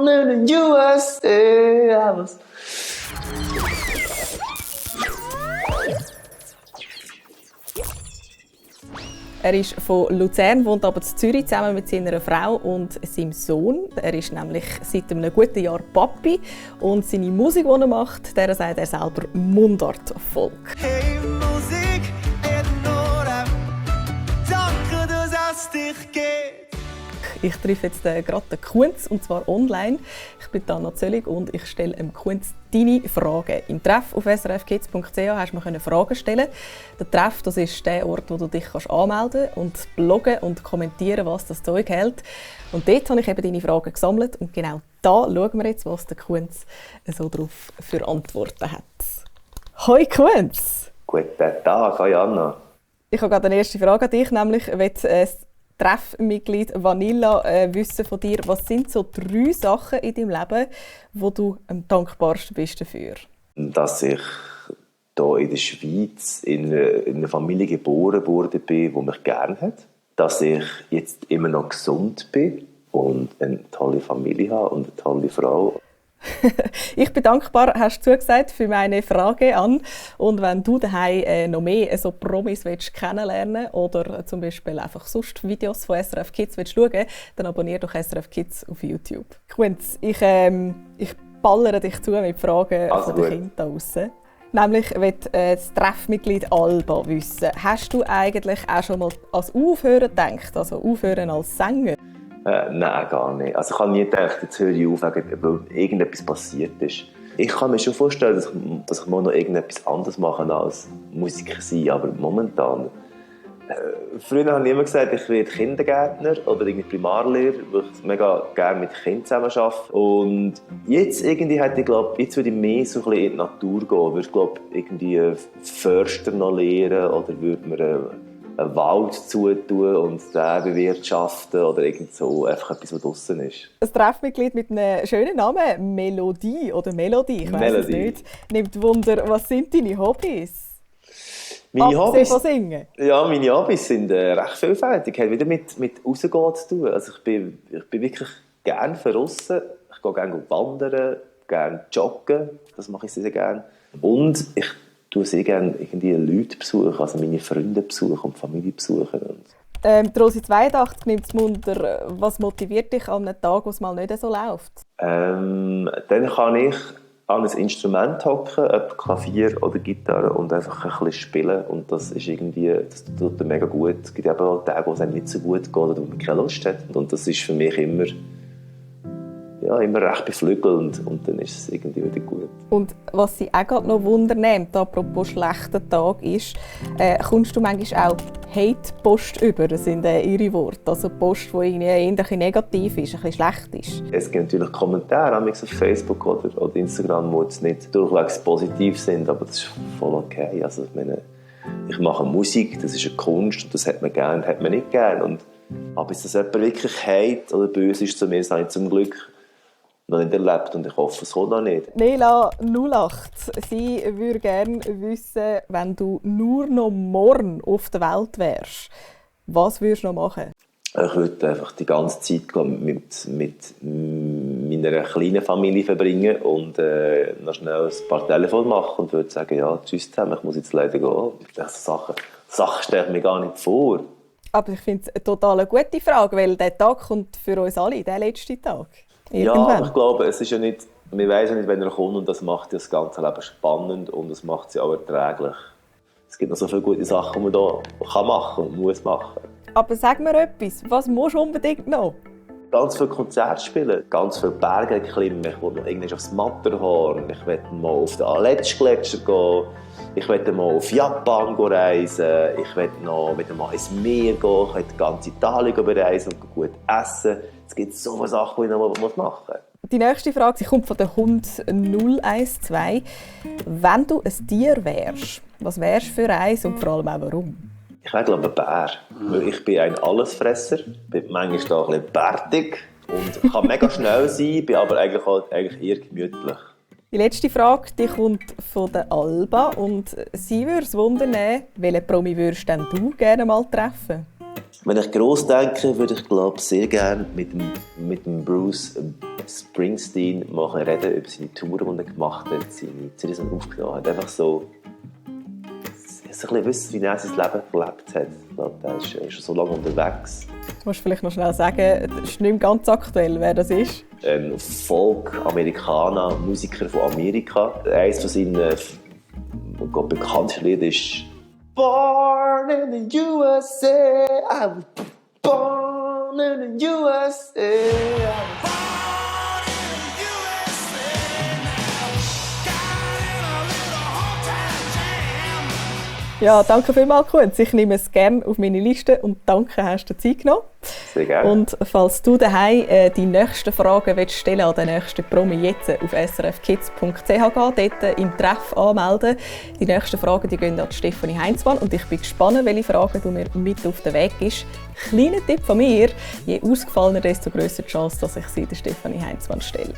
born in the USA. Er ist von Luzern, wohnt aber in Zürich zusammen mit seiner Frau und seinem Sohn. Er ist nämlich seit einem guten Jahr Papi und seine Musik, die er macht, der sagt er selber Mundart-Volk. Hey Musik, Nora, danke, dass es dich gibt. Ich treffe jetzt gerade den Kunz, und zwar online. Ich bin Anna Zöllig und ich stelle dem Kunz deine Fragen. Im Treff auf srfkids.ch hast du mir Fragen stellen. Der Treff, das ist der Ort, wo du dich anmelden und bloggen und kommentieren, was das Zeug hält. Und dort habe ich eben deine Fragen gesammelt und genau da schauen wir jetzt, was der Kunz so darauf für Antworten hat. Hoi Kunz! Guten Tag, hoi Anna. Ich habe gerade eine erste Frage an dich, nämlich Treffmitglied Vanilla wissen von dir, was sind so 3 Sachen in deinem Leben, wo du am dankbarsten bist dafür? Dass ich hier in der Schweiz in einer Familie geboren wurde, die mich gerne hat. Dass ich jetzt immer noch gesund bin und eine tolle Familie habe und eine tolle Frau. Ich bin dankbar, hast du zugesagt, für meine Frage an. Und wenn du daheim noch mehr so Promis kennenlernen willst oder zum Beispiel einfach sonst Videos von SRF Kids schauen willst, dann abonniere doch SRF Kids auf YouTube. Kunz, ich ballere dich zu mit Fragen von den Kindern da draussen. Nämlich möchte das Treffmitglied Alba wissen. Hast du eigentlich auch schon mal als Aufhören gedacht, also Aufhören als Sänger? Nein, gar nicht. Also ich habe nie gedacht, jetzt höre ich auf, weil irgendetwas passiert ist. Ich kann mir schon vorstellen, dass ich mal noch irgendetwas anderes mache als Musiker sein, aber momentan... früher habe ich immer gesagt, ich werde Kindergärtner oder Primarlehrer, weil ich mega gerne mit Kindern zusammen arbeite. Und jetzt irgendwie hätte ich geglaubt, jetzt würde ich mehr so ein bisschen in die Natur gehen. Würde ich irgendwie Förster noch lehren oder würde mir einen Wald zutun und den bewirtschaften oder irgend so, einfach etwas, was draussen ist. Ein Treffmitglied mit einem schönen Namen, Melodie oder Melodie, ich weiss es nicht, nimmt Wunder, was sind deine Hobbys? Meine Hobbys? Von Singen? Ja, meine Hobbys sind recht vielfältig. Hat wieder mit rausgehen zu tun. Also ich bin wirklich gerne draussen. Ich gehe gerne wandern, gerne joggen. Das mache ich sehr gerne. Und ich besuche sehr gerne irgendwie Leute besuchen, also meine Freunde besuchen und Familie besuchen. Die Rosi 82 nimmt es Wunder, was motiviert dich an einem Tag, wo es mal nicht so läuft? Dann kann ich an ein Instrument hocken, ob Klavier oder Gitarre, und einfach ein bisschen spielen. Und das ist irgendwie, das tut mir mega gut. Es gibt eben auch Tage, wo es einem nicht so gut geht oder wo man keine Lust hat. Und das ist für mich immer recht beflügelnd und dann ist es irgendwie wieder gut. Und was sie auch gerade noch Wunder nimmt, apropos schlechter Tag, ist, kommst du manchmal auch Hate-Post über? Das sind ihre Worte. Also Post, die irgendwie eher negativ ist, ein bisschen schlecht ist. Es gibt natürlich Kommentare auf Facebook oder Instagram, die jetzt nicht durchwegs positiv sind, aber das ist voll okay. Also ich mache Musik, das ist eine Kunst und das hat man gerne, hat man nicht gerne. Aber bis das jemand wirklich hate oder böse ist zu mir, das habe ich zum Glück noch nicht erlebt und ich hoffe, es kommt noch nicht. Nela 08, sie würde gerne wissen, wenn du nur noch morgen auf der Welt wärst, was würdest du noch machen? Ich würde einfach die ganze Zeit mit meiner kleinen Familie verbringen und noch schnell ein paar Telefone machen und würde sagen, ja, tschüss zusammen, ich muss jetzt leider gehen. Sachen stelle ich mir gar nicht vor. Aber ich finde es eine total gute Frage, weil der Tag kommt für uns alle, der letzte Tag. Irgendwann. Ja, aber ich glaube, es ist ja nicht, man weiß ja nicht, wenn er kommt, und das macht das ganze Leben spannend und es macht es auch erträglich. Es gibt noch so viele gute Sachen, die man hier machen kann und muss machen. Aber sag mir etwas, was musst du unbedingt noch? Ganz viele Konzerte spielen, ganz viele Berge klimmen. Ich will noch irgendwann aufs Matterhorn, ich will mal auf den Aletsch-Gletscher gehen, ich will mal auf Japan reisen, ich will mal ins Meer gehen, ich will ganz Italien bereisen und gut essen. Es gibt so viele Sachen, die ich noch machen muss. Die nächste Frage kommt von der Hund 012. Wenn du ein Tier wärst, was wärst du für eins und vor allem auch warum? Ich wäre, glaube ich, ein Bär. Weil ich bin ein Allesfresser, bin manchmal ein bisschen bärtig und kann mega schnell sein, bin aber eigentlich eher gemütlich. Die letzte Frage die kommt von der Alba und sie würde es wundern, welchen Promi würdest denn du gerne mal treffen? Wenn ich gross denke, würde ich glaube sehr gerne mit dem Bruce Springsteen reden über seine Tour, die er gemacht hat, seine CDs aufgenommen hat. Einfach so ein bisschen wissen, wie er sein Leben gelebt hat. Ich glaube, der ist schon so lange unterwegs. Du musst vielleicht noch schnell sagen, es ist nicht mehr ganz aktuell, wer das ist. Ein Folk-Amerikaner, Musiker von Amerika. Eines von seinen bekanntesten Lieder ist Born in the USA, I was born in the USA. Ja, danke vielmals, Kunz. Ich nehme es gerne auf meine Liste und danke, hast du Zeit genommen. Sehr gerne. Und falls du daheim die nächsten Fragen willst stellen an den nächsten Promi, jetzt auf srfkids.ch gehen, dort im Treff anmelden. Die nächsten Fragen die gehen an Stefanie Heinzmann und ich bin gespannt, welche Fragen du mir mit auf den Weg gibst. Kleiner Tipp von mir, je ausgefallener, desto grösser die Chance, dass ich sie der Stefanie Heinzmann stelle.